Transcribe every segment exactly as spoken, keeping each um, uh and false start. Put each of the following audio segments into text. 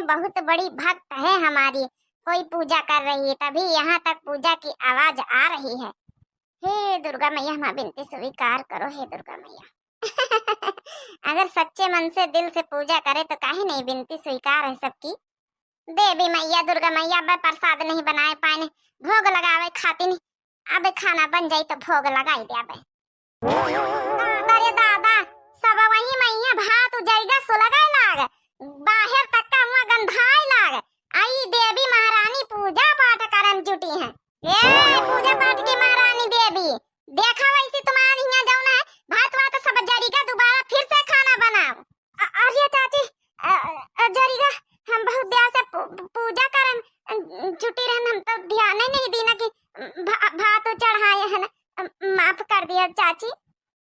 बहुत बड़ी भक्त है हमारी, कोई पूजा कर रही है, तभी यहाँ तक पूजा की आवाज आ रही है। हे दुर्गा मैया, हमार बिनती स्वीकार करो, हे दुर्गा मैया। अगर सच्चे मन से, दिल से पूजा करे तो काहे नहीं बिनती स्वीकार है सबकी। देवी मैया, दुर्गा मैया, अब प्रसाद नहीं बनाए पाएन, भोग लगावे खातिन, अब खाना बन जाई तो भोग लगाई दे अब। अरे दादा, सब वही मैया भात उजरिगा सुलगाए लाग, बाहर तक का हुआ गंधाए लाग। आई देवी महारानी पूजा पाठ करन जुटी हैं। ए पूजा पाठ की महारानी देवी, देखा वैसी तुम्हारे यहाँ जौन है, भात वात सब जरिगा, दोबारा फिर से खाना बनाओ। अ-, अरे चाची, अ, अ, जरिगा, हम बहुत देर से पू-, पू-, पूजा करन, अ, जुटी रहन, हम तो ध्यान ही नहीं दीना कि भा-, भात चढ़ाए हैं ना। अ, माफ कर दिया चाची।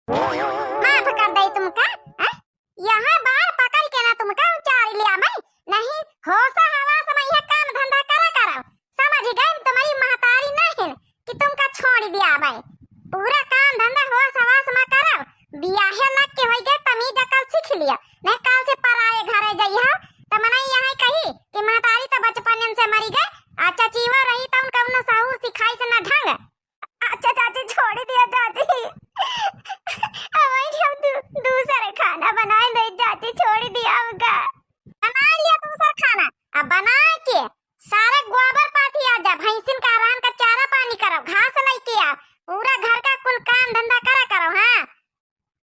माफ कर दे तुमका, हैं? यहाँ बार पकड़ के ना तुमका उचार लिया मैं। नहीं, होश हवास में यह काम धंधा करा करो। समझ गए तुम्हारी महतारी नहीं कि तुमका छोड़ दिया भाई। पूरा काम धंधा होश हवास में करो। बियाहे लग के होई गए, तमीज अकल सीख लिया, नहीं काल से पराए घरे जइहो त मनई यहाँ कही कि महतारी तो बचपन से मरी गए, आ चचीवा रही तो उनका उन्हें सहूर सिखाई से न ढंग। अच्छा चाची, छोड़ दिया चाची। अब हम दू-, दूसरे खाना बनाए दे चाची, छोड़ दिया उनका। बना लिया दूसरा खाना, अब बना के सारे गोबर पाथी आ जा, भैंसिन का अरहन का चारा पानी करो, घास लेके आ, पूरा घर का कुल काम धंधा करा करो। हाँ,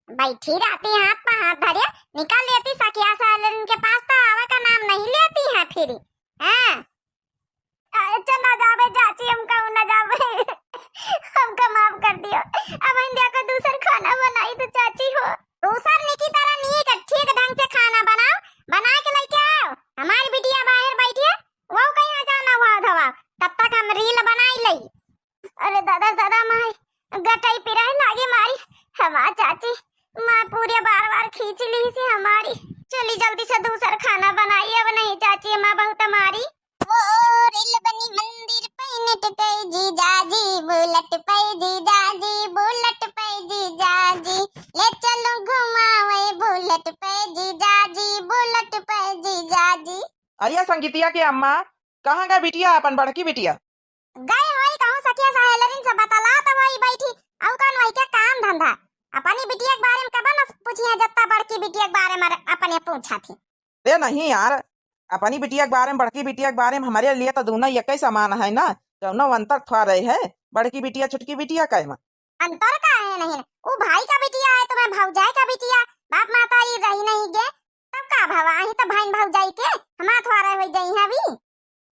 बैठी रहती हाथ पे हाथ धरे, निकाल लेती सखिया सहेलिन के पास तो आवे का नाम नहीं लेती है फिर। हाँ, अच्छा ना जावे चाची, हमका ना जावे, हमका माफ कर दियो। अब हम जाकर दूसर खाना बनाई तो चाची हो। दूसर निकी तरह नीक ठीक ढंग से खाना बनाओ, बना के लेके आओ। हमारी बिटिया बाहर बैठी है, वो कहीं आ जाना हुआ धवा, तब तक हम रील बनाई लई। अरे दादा, दादा, माई, गटई पिराए लागे मारी। हमार चाची, माँ पूरे बार बार खींच ली से हमारी। चली जल्दी से दूसर खाना बनाई, अब नहीं चाची, माँ बहुत मारी। ओ रेल बनी मंदिर पे नट गई जीजाजी, बुलेट पे जीजाजी, बुलेट पे जीजाजी, ले चलो घुमावे बुलेट पे जीजाजी, बुलेट पे जीजाजी। अरे संगीतिया के अम्मा, कहाँ गए बिटिया, अपन बड़की बिटिया? गए होई कहूँ सखिया सहेलरिन से बतलात होई बैठी, अउ कौन वही के काम धंधा। अपनी बिटिया के बारे में कबो न पूछी है, जत्ता बड़की बिटिया के बारे में अपने पूछा थी। अरे नहीं यार, अपनी बिटिया के बारे में, बड़की बिटिया के बारे में हमरे लिए तो दोनों एक ही समान है ना, कौनो अंतर थोड़ा रहे है बड़की बिटिया छोटकी बिटिया का में। अंतर का है नहीं, वो भाई का बिटिया है, तुम्हें भौजाई का बिटिया, बाप माता ये रही नहीं गे, तब का भवा, अही तो भाई भौजाई के हमार थोड़ा हो जाई है अभी।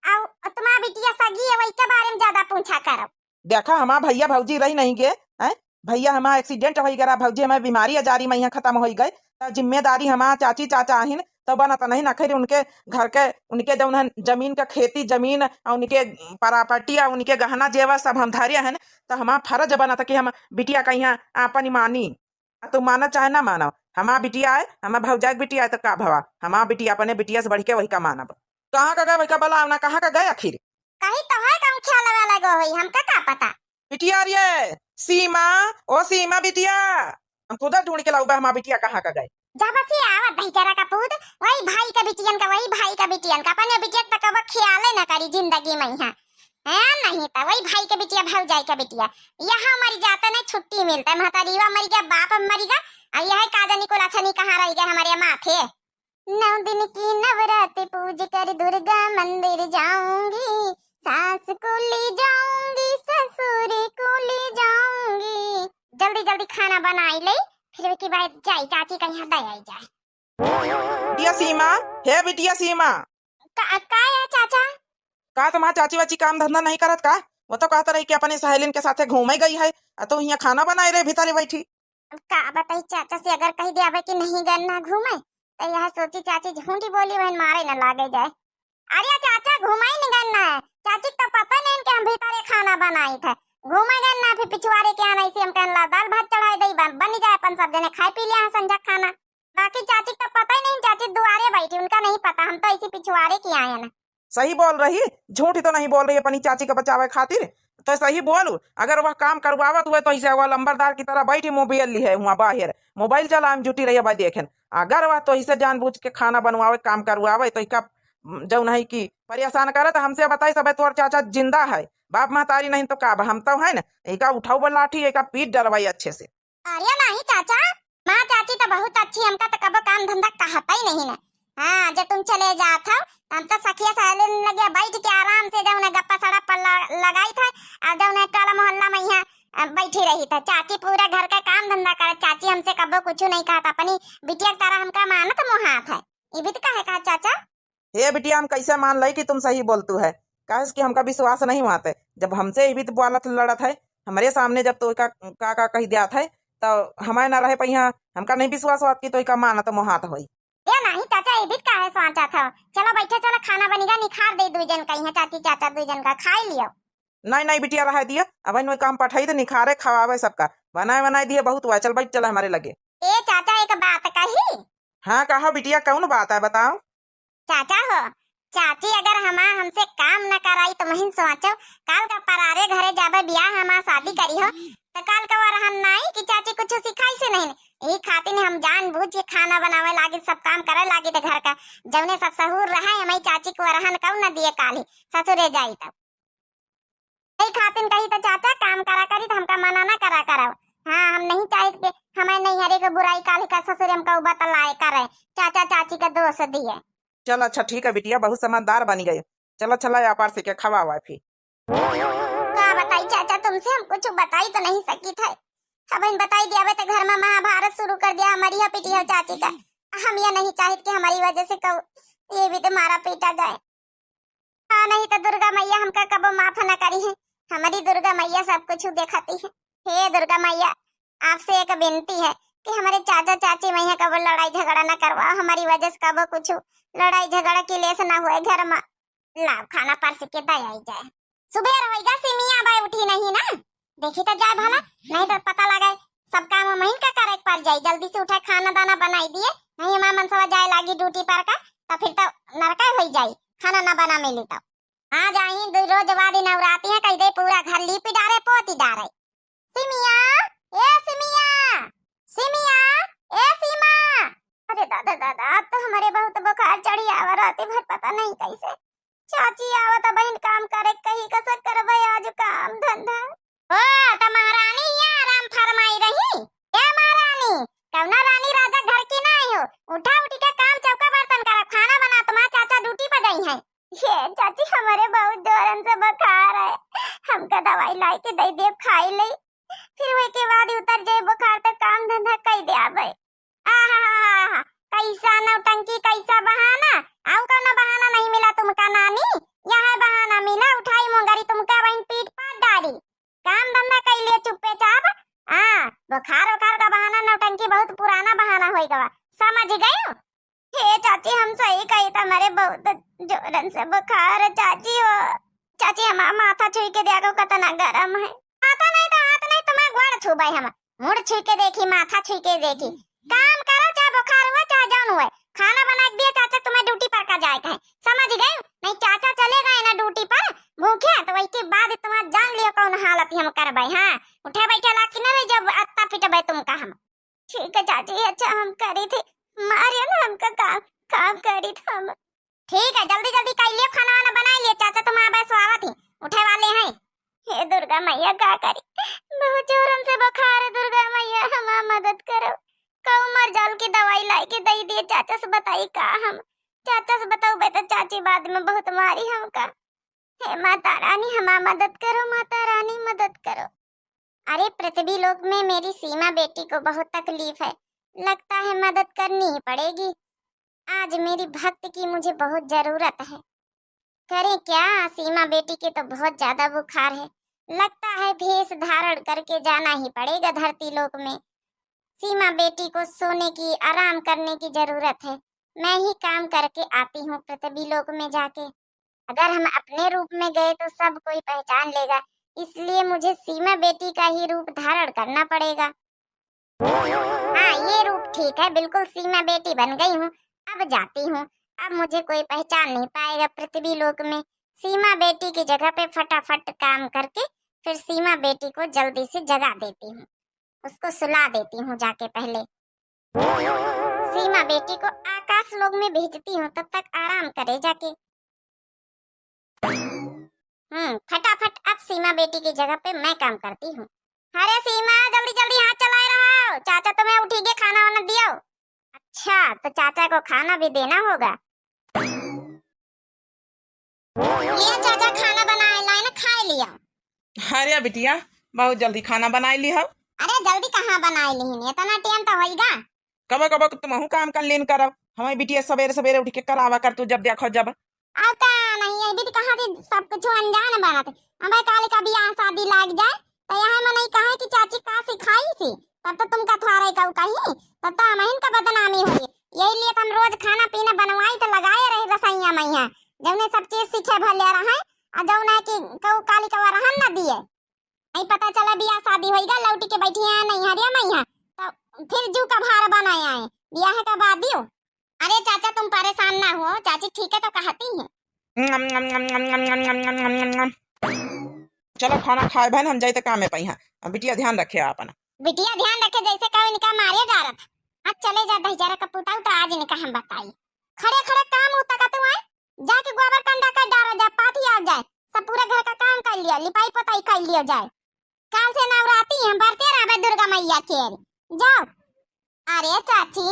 अउ तुम्हार बिटिया सगी है, वही के बारे में ज्यादा पूछा करब। देखा, हमार भैया भौजी रही नहीं गे, हैं? भैया हमार accident होई गरा, भौजी हमार बीमारी आजारी में यहाँ खत्म होई गए, तो जिम्मेदारी हमार चाची चाचा आहिन, तो बनत नहीं ना। खैर उनके घर के, उनके जौन है जमीन का खेती जमीन और उनके property और उनके गहना जेवर सब हम धरे हैं, तो हमार फर्ज बनत कि हम बिटिया का यहाँ आपन मानी। आ तू मानो चाहे ना मानो, हमार बिटिया आए, हमार भौजाई के बिटिया आए, तो का भवा, हमार बिटिया अपने बिटिया से बढ़ के वही का मानब। कहाँ का गए वही का बोलाओ ना, कहाँ का गए आखिर? कहीं तो है, कम ख्याल वाला गो होई, हमका का पता। बिटिया रे, सीमा, ओ सीमा बिटिया, हम खुदा ढूंढ के लाऊबा हमार बिटिया कहाँ का गए। जब से आवत दही जरा का पूत, वही भाई के बिटियन का, वही भाई के बिटियन का, अपने बिटिया तक अब ख्याल न करी जिंदगी में यहाँ। हैं, नहीं तो वही भाई के बिटिया, भौजाई के बिटिया। यहाँ मरी जाते नहीं छुट्टी मिलता है, महतारीवा मरी गया, बाप मरी गया, और यह का जानी कुल अच्छा नहीं कहाँ रह गया हमारे माथे। नौ दिन की नवरात पूज कर दुर्गा मंदिर जाऊंगी, सास को ले जाऊंगी, ससुर को ले जाऊंगी। जल्दी जल्दी खाना बनाई ले, फिर के बाद जाई चाची का यहाँ दे आई जाए। बिटिया सीमा, हे बिटिया सीमा। का, का है चाचा? का तुम्हार चाची वाची काम धंधा नहीं करत का? वो तो कहत रही कि अपनी सहेलिन के साथे घूमे गई है, आ तू यहाँ खाना बनाए रहे भीतरे बैठी। अब का बताई चाचा से, अगर कह दिया कि नहीं गए ना घूमे, तो यह सोची चाची झूठी बोली, वहन मारे न लागे जाए। अरे चाचा, घूमे नहीं गए ना है, चाची को तो पता नहीं कि हम भीतरे खाना बनाई थे, घूमे गए ना, फिर पिछुआरे के यहाँ ऐसे हम कहन ला दाल भात चढ़ाई दई, बन, बन जाए, अपन सब जने खाए पी लिया है संझा खाना। बाकी चाची का पता ही नहीं, चाची दुआरे बैठी, उनका नहीं पता, हम तो इसी पिछुआरे की आए हैं ना। सही बोल रही, झूठ ही तो नहीं बोल रही अपनी चाची का बचावे खातिर। तो सही बोलू, अगर वह काम करवावत हुए तो इसे वह लंबरदार की तरह बैठी मोबाइल ली है वहाँ बाहर, मोबाइल चलावे में जुटी रही है भाई देखें। अगर वह तो इसे जानबूझ के खाना बनवावे, काम करवावे तो इसका जौन है कि परेशान करत, हमसे बताई, सबे तोर चाचा जिंदा है, बाप महतारी नहीं तो का बा, हम तो है ना, एका उठाऊ बा लाठी, एका पीट डरवाई अच्छे से। अरे नहीं चाचा, माँ चाची तो बहुत अच्छी, हमका तो कबो काम धंधा कहता ही नहीं ना। हाँ, जब तुम चले जात हो, हम तो सखिया सहेली लगे बैठ के आराम से जौन है गप्पा सड़क पर ल-, लगाई थे, और जौन है टोला मोहल्ला में यहाँ, अ, बैठी रही थे। चाची पूरा घर का काम धंधा करे, चाची हमसे कबो कुछ नहीं कहत, अपनी बिटिया की तरह हमका मानत मोहात है। इबित काहे कहा चाचा? हे बिटिया, हम कैसे मान लई कि तुम सही बोलतू है? काहे कि हमका विश्वास नहीं होत है। जब हमसे इबित बोलत लड़त है, हमरे सामने जब तो का, का, का कही दियात है, तो हमारे ना रहे पहिया, हमका नहीं विश्वास होत कि तो का मानत मोहात होई। ए नहीं चाचा, इबित काहे सोचत हो? चलो बैठे, चलो खाना बनिगा, निखार दे दुई जन का, यहाँ चाची चाचा दुई जन का खाई लियो। नहीं, नहीं बिटिया, रहे दिया, अब इन काम पठाई तो निखारे खवावे सबका, बनाए बनाए दिए बहुत हुआ, चल बैठ, चल हमारे लगे। ए चाचा, एक बात कही। हाँ, कहो बिटिया, कौन बात है, बताओ। चाचा हो, चाची अगर हमा, हमसे काम न कराई तो महीन सोचो, काल का परारे घरे जाबे, बियाह हमा शादी करी हो, तो काल का वरहन नाई कि चाची कुछ सिखाई से नहीं। यही खातिर हम जानबूझ के खाना बनावे लागी, सब काम करे लागी, तो घर का जौने सब सहूर रहे, हमारी चाची को वरहन कौन न दिए काल ही ससुरे जाई तब। यही खातिर कही तो चाचा काम करा करी तो हमका मना ना करा करो। हाँ, हम नहीं चाहित कि हमारे नैहरे के बुराई काल का ससुर हमका बतलाए करे, चाचा चाची का दोष दिए। चल अच्छा ठीक है बिटिया, बहुत समझदार बनी गई। चलो चला व्यापार से के खवावा फिर। का बताई चाचा, तुमसे हम कुछ बताई तो नहीं सकी थे। अब इन बताई दियावे तो घर में महाभारत शुरू कर दिया हमारी, यहाँ पीटी हो चाची का। हम ये नहीं चाहित कि हमारी वजह से कहू ये भी तो मारा पीटा जाए। हाँ, नहीं तो दुर्गा मैया हमका कबो माफ न करी है। हमारी दुर्गा मैया सब कुछ देखती है। हे दुर्गा मैया, आपसे एक विनती है कि हमारे चाचा चाची मैया कबो लड़ाई झगड़ा न करवाओ, हमारी वजह से कबो कुछ लड़ाई झगड़ा की लेस न हुए घर में। लाओ खाना परस के दे आई जाए। सुबेर होइगा, सिमिया बाय उठी नहीं ना, देखी तो जाए भला, नहीं तो पता लगे सब काम महीन का करे के पड़ जाई। जल्दी से उठे, खाना दाना बनाई दिए, नहीं हमार मनसवा जाए लागी ड्यूटी पर का, तो फिर तो नरका होई जाई, खाना ना बना मिली तो। आ जाई दो रोज वादी नवराती है, कह दे पूरा घर लीपी डारे, पोती डारे। सिमिया, ए सिमिया, सिमिया, ए सीमा। अरे दादा, दादा, अब तो हमारे बहुत बुखार चढ़ी आवा, राती भर पता नहीं कैसे। चाची आवत बहिन काम करे, कही कसक करबे आज काम धंधा। ओ, त महारानी यहाँ आराम फरमाई रही। ए महारानी, कौना रानी राजा घर की ना आई हो? उठा उठी के काम चौका बर्तन करा, खाना बना, तुम्हारा चाचा ड्यूटी पर गई हैं। ये चाची, हमारे बहुत जोरन से बुखार है, हमका दवाई लाई के दे दे, खाई ले, फिर वही के बाद उतर जाए बुखार तो काम धंधा कई दे आवे। आहा, कैसा नौटंकी, कैसा बहाना, आऊ कौनो बहाना नहीं मिला तुमका नानी, यह बहाना मिला, उठाई मुंगरी तुमका वहीं पीठ पर डाली। काम धंधा कर लिए चुप्पे चाप। हाँ, बुखार उखार का बहाना, नौटंकी बहुत पुराना बहाना होई गवा, समझ गयो? हे चाची, हम सही कही, तुम्हारे बहुत जोरन से बुखार है चाची हो। चाची, हमारा माथा छुई के देखो, कितना गरम है। माथा नहीं तो हाथ नहीं, तुम्हें गोड़ छुबे हम। मुड़ छुई के देखी, माथा छुई के देखी। काम करो, चाहे बुखार हुए, चाहे जौन हुए। खाना बना के दिए चाचा, तुम्हें ड्यूटी पर का जाए कहे, समझ गए? नहीं, चाचा चले गए ना ड्यूटी पर भूखे, तो वही के बाद तुम्हारा जान लियो कौन हालत हम करबे। हाँ, उठे बैठे ला कि नहीं, जब अत्ता पिटबे तुमका हम। ठीक है चाची, अच्छा हम करी थी, मारियो ना हमका काम, काम करी थी हम। ठीक है, जल्दी जल्दी कर लियो, खाना वाना बना लियो, चाचा तुम आबे सो आवत ही, उठे वाले हैं। हे दुर्गा मैया, का करी, बहुत जोरन से बुखार है, दुर्गा मैया हमार मदद करो। कहू मर जाल की दवाई लाई के दई दिए चाचा से, बताई का हम, चाचा से बताऊ बेटा, चाची बाद में बहुत मारी हमका। हे माता रानी, हमार मदद करो, माता रानी मदद करो। अरे, पृथ्वी लोक में मेरी सीमा बेटी को बहुत तकलीफ है, लगता है मदद करनी ही पड़ेगी। आज मेरी भक्त की मुझे बहुत जरूरत है। करें क्या, सीमा बेटी की तो बहुत ज्यादा बुखार है, लगता है भेष धारण करके जाना ही पड़ेगा धरती लोक में। सीमा बेटी को सोने की, आराम करने की जरूरत है। मैं ही काम करके आती हूँ पृथ्वी लोक में जाके। अगर हम अपने रूप में गए तो सब कोई पहचान लेगा, इसलिए मुझे सीमा बेटी का ही रूप धारण करना पड़ेगा। हाँ, ये रूप ठीक है, बिल्कुल सीमा बेटी बन गई हूँ। अब जाती हूँ, अब मुझे कोई पहचान नहीं पाएगा पृथ्वी लोक में। सीमा बेटी की जगह पे फटाफट काम करके फिर सीमा बेटी को जल्दी से जगा देती हूँ, उसको सुला देती हूँ जाके पहले। सीमा बेटी को आकाश लोक में भेजती हूँ, तब तक आराम करे जाके। हम्म, फटाफट अब सीमा बेटी की जगह पे मैं काम करती हूँ। अरे सीमा, जल्दी जल्दी हाथ चलाए रहो, चाचा तुम्हें उठी के खाना वाना दियो। अच्छा, तो चाचा को खाना भी देना होगा। लिया चाचा, खाना बनाए लाइन, खाए लिया। अरे बिटिया, बहुत जल्दी खाना बनाए ली हो। अरे जल्दी कहाँ बनाए ली, इतना टाइम तो होइगा। कबो कबो तुमहू काम कर लेन करब, हमारी बिटिया सवेरे सवेरे उठ के करावा कर तू जब देखो जब। अब का नहीं, ये भी तो कहाँ थी सब कुछ अनजान बनत। अब काली का बियाह शादी लाग जाए, तो यहाँ मनई कहे कि चाची का सिखाई थी, तब तो तुमका थोड़े कहू कही, तब तो हमहिन का बदनामी होई। यही लिए तो हम रोज खाना पीना बनवाई तो लगाए रही रसोइया मैया, जौने सब चीज सीखे भले रहे, आ जौन है कि कहू काली का वरहन न दिए। नहीं पता चला बियाह शादी होइगा, लौटी के बैठी है नैहरिया मैया, तो फिर जू का भार बनाए आए बियाह का बाद दियो। अरे चाचा, तुम परेशान ना हो, चाची ठीक है तो कहती है। चलो खाना खाए बहन, हम जाइते काम में पइहा। अब बिटिया ध्यान रखे आपन। बिटिया ध्यान रखे, जैसे कहो इनका मारे डारत। आज चले जा दहिजरा का पुताऊ तो आज इनका हम बताई। खड़े खड़े काम होता का तू आए? जाके गोबर कंडा कर डारो जा, पाथी आ जाए, सब पूरा घर का काम कर लियो, लिपाई पोताई कर लियो जाए। काल से नवरात्रि हम बरते रहबे दुर्गा मैया के। जाओ। अरे चाची,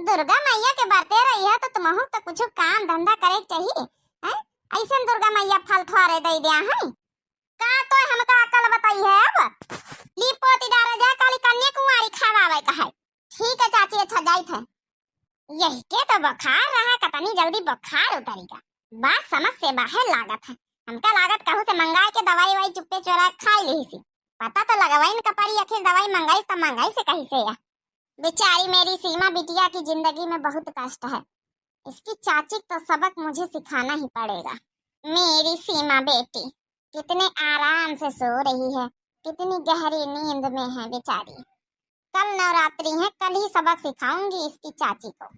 दुर्गा मैया के बरते रही है तो तुमहू तो कुछ काम धंधा करे के चाहिए, हैं? ऐसन दुर्गा मैया फल थोड़े दे दिया है। का तो हमका अकल बताई है अब? लीप पोती डारे जा, काली कन्या कुंवारी खवावे का है। ठीक है चाची, अच्छा जाइत है। यही के तो बुखार रहा, कतनी जल्दी बुखार उतरेगा। बात समझ से बाहर लागत है। हमका लागत कहूँ से मंगाए के दवाई वाई चुप्पे चोरा खाई ली सी। पता तो लगवाइन का परी, आखिर दवाई मंगाई तो मंगाई से कहीं से या। बेचारी मेरी सीमा बिटिया की जिंदगी में बहुत कष्ट है। इसकी चाची को तो सबक मुझे सिखाना ही पड़ेगा। मेरी सीमा बेटी कितने आराम से सो रही है, कितनी गहरी नींद में है बेचारी। कल नवरात्रि है, कल ही सबक सिखाऊंगी इसकी चाची को।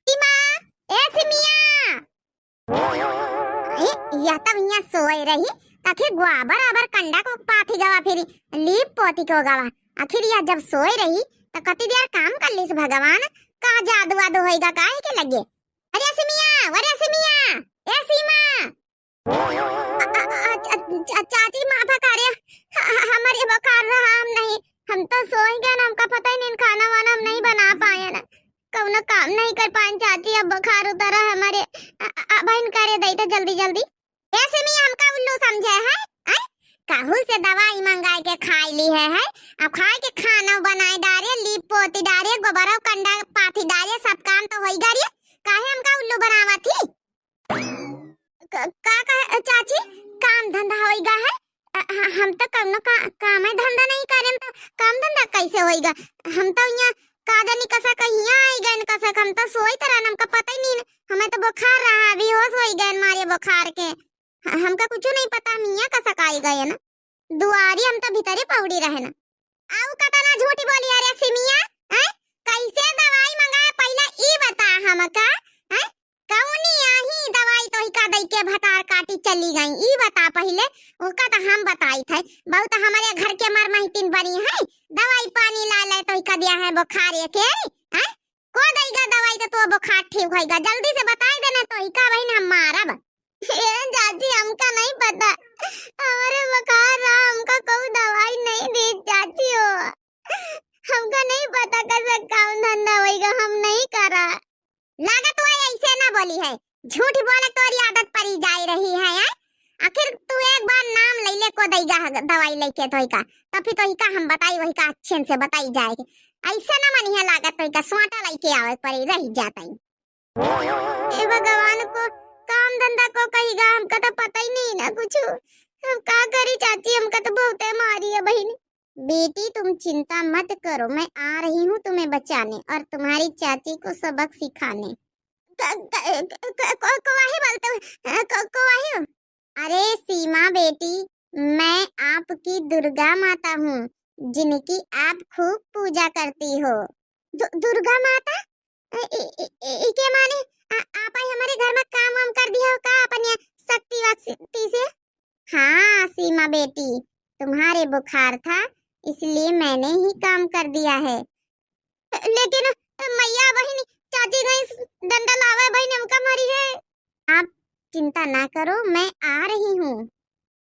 सीमा, ए सिमिया, ए, यह तब यहाँ सोए रही, त आखिर गोबर आबर कंडा को पाथी गवा फिरी, लीप पोती को गवा। आखिर यह जब सोए रही, त कति देर काम कर लीस भगवान, का जादू वादू होइगा काहे के लगे? अरे सिमिया, अरे सिमिया, ए सीमा। अ, अ, अ, च-, च-, चाची माफ करे, ह-, ह-, हमारे बुखार रहा, हम नहीं, हम तो सोए गए ना, हमका पता ही नहीं, खाना वाना हम नहीं बना पाए ना। कौनो काम नहीं कर पाएन चाची, अब बुखार उतरा है हमारे। अ, अ, अ, बहन करे दई तो जल्दी जल्दी। ऐसे में हमका उल्लू समझे है, हैं? कहूँ से दवाई मंगाए के खाए ली है, है? अब खाए के खाना बनाए डारे, लीप पोती डारे, गोबरो कंडा पाथी डारे, सब काम तो होई गा रे। काहे हमका उल्लू बनावा थी? क-, का कहे चाची, काम धंधा होई गा है? अ, ह-, हम तो कौनो का, कामे धंधा नहीं करेन, तो काम धंधा कैसे होइगा? हम तो यहाँ का जानी कसा कहिया आई गए, कसा हम तो सोई तरह, हमका पता ही नहीं, हमें तो बुखार रहा, बेहोश होई गए मारे बुखार के। ह-, हमका कुछ नहीं पता, हम यहाँ कसा आई गए ना, दुआरी हम तो भीतरे पौड़ी रहे ना। आऊ कतना झूठी बोली अरे सिमिया, हैं? कैसे दवाई मंगाए, पहला ई बता हमका, हैं? कौनी आही दवाई तोहिका दई के भतार काटी चली गई, ई बता पहिले, ओका तो हम बताई थे। बहुत हमारे घर के मर महितिन बनी है, दवाई पानी ला ले तोहिका दिया है बुखार के, हैं? को दईगा दवाई तो तू बुखार ठीक होइगा, जल्दी से बताई देना तोहिका बहन हम मारब। ए चाची, हमका नहीं पता, हमारे बुखार रहा, हमका कोई दवाई नहीं दी चाची हो, हमका नहीं पता कैसे काम धंधा होइगा, हम नहीं करा। लागत हुआ ऐसे ना बोली है, झूठ बोले तोरी आदत पड़ी जाए रही है, हैं? आखिर तू एक बार नाम ले ले को दईगा ह-, दवाई लेके तोहिका, तब फिर तोहिका हम बताई, वहिका अच्छे से बताई जाए। ऐसे ना मनी है, लागत तोहिका स्वाटा लेके आवे पड़ी, रही जाता ही। हे भगवान को, काम धंधा को कहिगा, हमका तो पता ही नहीं ना कुछ। हम का करी चाची, हमका तो बहुते मारी है बहिनी। बेटी, तुम चिंता मत करो, मैं आ रही हूँ तुम्हें बचाने और तुम्हारी चाची को सबक सिखाने। क-, क-, क-, क-, को-, को वाही बोलते हो? अ, को-, को वाही हो? अरे सीमा बेटी, मैं आपकी दुर्गा माता हूँ, जिनकी आप खूब पूजा करती हो। दु-, दुर्गा माता? ए, ए, ए, ए, इके माने आ, आप आई हमारे घर में काम वाम कर दिया हो का अपन ये शक्ति वक्ति से? हाँ सीमा बेटी, तुम्हारे बुखार था, इसलिए मैंने ही काम कर दिया है। लेकिन ए, मैया बहिनी, चाची गई डंडा लावे बहिनी, हमका मारी है। आप चिंता ना करो, मैं आ रही हूँ।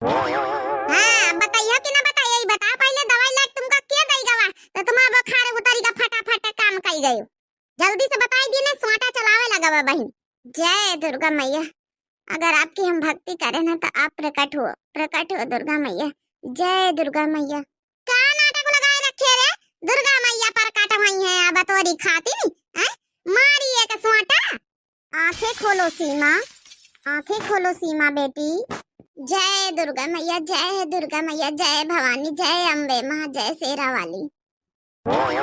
हाँ, बताइयो कि ना बताइयो, ई बता पहिले, दवाई लाके तुमका के दई गवा, तो तुम्हारा बुखार उतरी का, फटाफट काम कई गयो। जल्दी से बताई दी ने, स्वाटा चलावे लगा बा बहिन। जय दुर्गा मैया, अगर आपकी हम भक्ति करें ना तो आप प्रकट हो, प्रकट हो दुर्गा मैया। जय दुर्गा मैया। का नाटक लगाए रखे रे? दुर्गा मैया प्रकट हुई हैं, अब तोरी खाती नहीं, हैं? मारी एक स्वाटा। आंखें खोलो सीमा, आंखें खोलो सीमा बेटी। जय दुर्गा मैया, जय दुर्गा मैया, जय भवानी, जय अम्बे माँ, जय शेरा वाली। अरे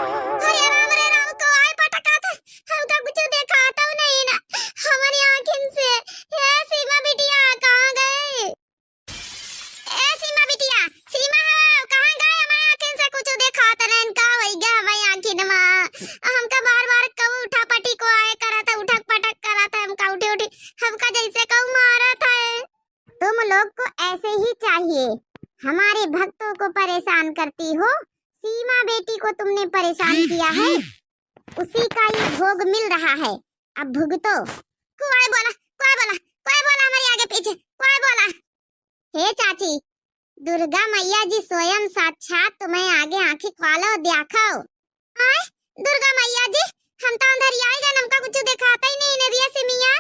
राम रे राम, को आए पटका था, हमका कुछ देखा तो नहीं ना हमारी आँखिन से। हे सीमा बिटिया, कहाँ गए? ए सीमा बिटिया, सीमा हो, कहाँ गए? हमारी आँखिन से कुछ देखा तो नहीं, का हो गया हमारी आँखिन मा? हमका बार बार कऊ उठा पटी को आए करा था, उठक पटक करा था, हमका उठी उठी, हमका जैसे कऊ मारा था। तुम लोग को ऐसे ही चाहिए। हमारे भक्तों को परेशान करती हो, सीमा बेटी को तुमने परेशान किया है, उसी का ये भोग मिल रहा है, अब भुगतो। कोई बोला, कोई बोला, कोई बोला हमारे आगे पीछे, कोई बोला? हे चाची, दुर्गा मैया जी स्वयं साक्षात तुम्हें आगे आंखें खोलो, देखो। आय, दुर्गा मैया जी, हम तो अंधरिया ही गए, हमका कुछ दिखाता ही नहीं, नरिया से मिया।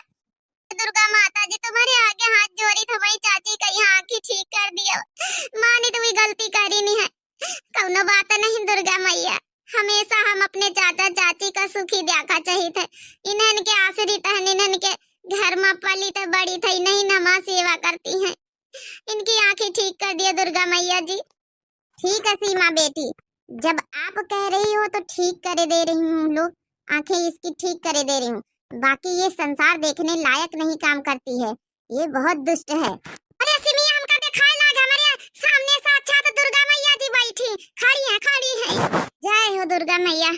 दुर्गा माता जी, तुम्हारे आगे हाथ जोड़ी, तुम्हारी चाची का यहाँ आँखी ठीक कर दियो। माँ ने तुम्हें गलती करी नहीं है, कौनो बात नहीं दुर्गा मैया, हमेशा हम अपने चाचा चाची का सुखी देखा चाहित है। इन्हन के आश्रित हन, इन्हन के घर में पली थे, बड़ी थे, नहीं न माँ सेवा करती हैं। इनकी आँखी ठीक कर दियो दुर्गा मैया जी। ठीक है सीमा बेटी, जब आप कह रही हो तो ठीक करे दे रही हूँ लोग, आँखें इसकी ठीक करे दे रही हूँ। बाकी ये संसार देखने लायक नहीं काम करती है, ये बहुत दुष्ट है। अरे सिमिया, हमका दिखाए लाग, हमारे सामने साक्षात दुर्गा मैया जी बैठी, खड़ी हैं, खड़ी हैं। जय हो दुर्गा मैया,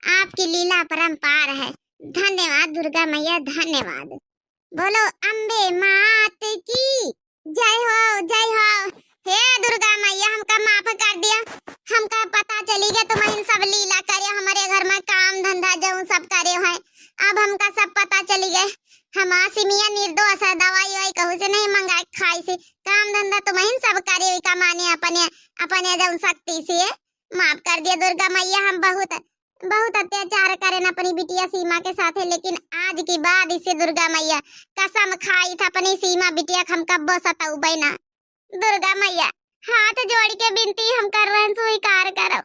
आपकी लीला अपरंपार है। धन्यवाद दुर्गा मैया, धन्यवाद। बोलो अम्बे मात की जय हो, जय हो। हे दुर्गा मैया, हमका माफ कर दिया, हमका पता चली गया तुम्हें सब लीला करे, हमारे घर में काम धंधा जौन सब करे है, अब हमका सब पता चली गए। हमार सिमिया निर्दोष है, दवाई ववाई कहूँ से नहीं मंगा के खाई से, काम धंधा तुम्हें सब करे हुई का माने अपने, अपने जौन शक्ति से। माफ कर दिया दुर्गा मैया, हम बहुत, बहुत अत्याचार करेन अपनी बिटिया सीमा के साथे, लेकिन आज के बाद इसे दुर्गा मैया कसम खाई था अपनी सीमा बिटिया के हम कब्बो सतउबे ना। दुर्गा मैया, हाथ जोड़ के बिनती हम कर रहेन, स्वीकार करो।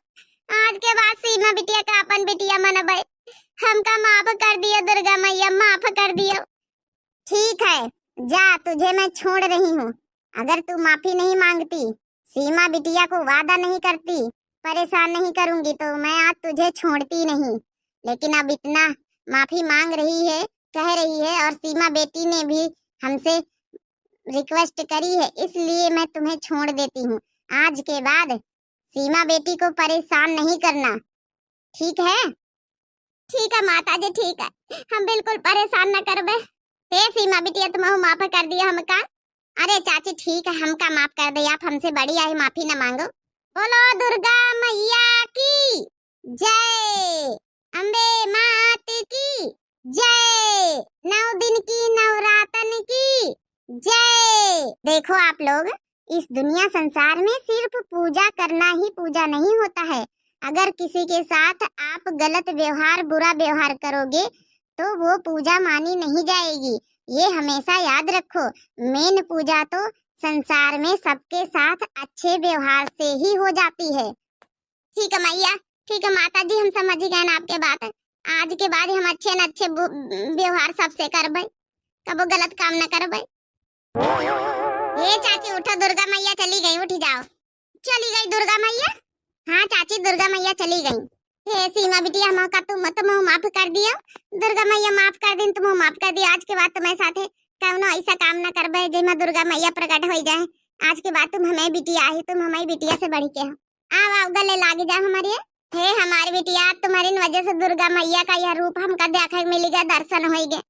आज के बाद सीमा बिटिया का अपन बिटिया मनबे, हमका माफ कर दियो दुर्गा मैया, माफ कर दियो। ठीक है, जा, तुझे मैं छोड़ रही हूँ। अगर तू माफी नहीं मांगती, सीमा बिटिया को वादा नहीं करती, परेशान नहीं करूंगी, तो मैं आज तुझे छोड़ती नहीं। लेकिन अब इतना माफी मांग रही है, कह रही है, और सीमा बेटी ने भी हमसे रिक्वेस्ट करी है, इसलिए मैं तुम्हें छोड़ देती हूँ। आज के बाद सीमा बेटी को परेशान नहीं करना, ठीक है? ठीक है माता जी, ठीक है, हम बिल्कुल परेशान न करबे। हे सीमा बिटिया, तुमहू माफ कर दिया हमका। अरे चाची, ठीक है, हमका माफ कर दे, आप हमसे बड़ी आई, माफी न मांगो। बोलो दुर्गा मैया की जय, अम्बे मात की जय, नौ दिन की नवरातन की जय। देखो आप लोग, इस दुनिया संसार में सिर्फ पूजा करना ही पूजा नहीं होता है। अगर किसी के साथ आप गलत व्यवहार, बुरा व्यवहार करोगे तो वो पूजा मानी नहीं जाएगी। ये हमेशा याद रखो, मेन पूजा तो संसार में सबके साथ अच्छे व्यवहार से ही हो जाती है। ठीक है मैया, ठीक है माता जी, हम समझ गए ना आपके बात। आज के बाद हम अच्छे न अच्छे बु-, व्यवहार सबसे करबे, कबो गलत काम न करबे। ए चाची उठो, दुर्गा मैया चली गई, उठी जाओ। चली गई दुर्गा मैया? हाँ चाची, दुर्गा मैया चली गई। हे सीमा बिटिया, हमका तुम, तुम माफ कर दियो। दुर्गा मैया माफ कर दिन, तुम माफ कर दियो। आज के बाद तुम्हारे साथे कौनो ऐसा काम न करबे जेमा दुर्गा मैया प्रकट हो जाए। आज के बाद तुम हमें बिटिया ही, तुम हमारी बिटिया से बढ़ के हो। आओ, आओ, गले लाग जा हमारे। हे हमारी बिटिया, तुम्हारी वजह से दुर्गा मैया का यह रूप हमका देखे मिल गया, दर्शन हो गए।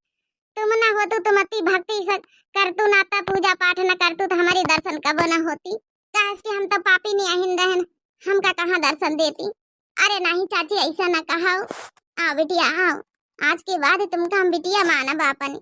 तुम ना हो तो तुम अति भक्ति से करतू ना, ता पूजा पाठ न करतू तो हमारी दर्शन कबो न होती। काहे कि हम तो पापी नहीं आहिन रहन, हमका कहाँ दर्शन देती। अरे नहीं चाची, ऐसा न कहो। आओ बिटिया, आओ। आज के बाद तुमका हम बिटिया मानब आपन।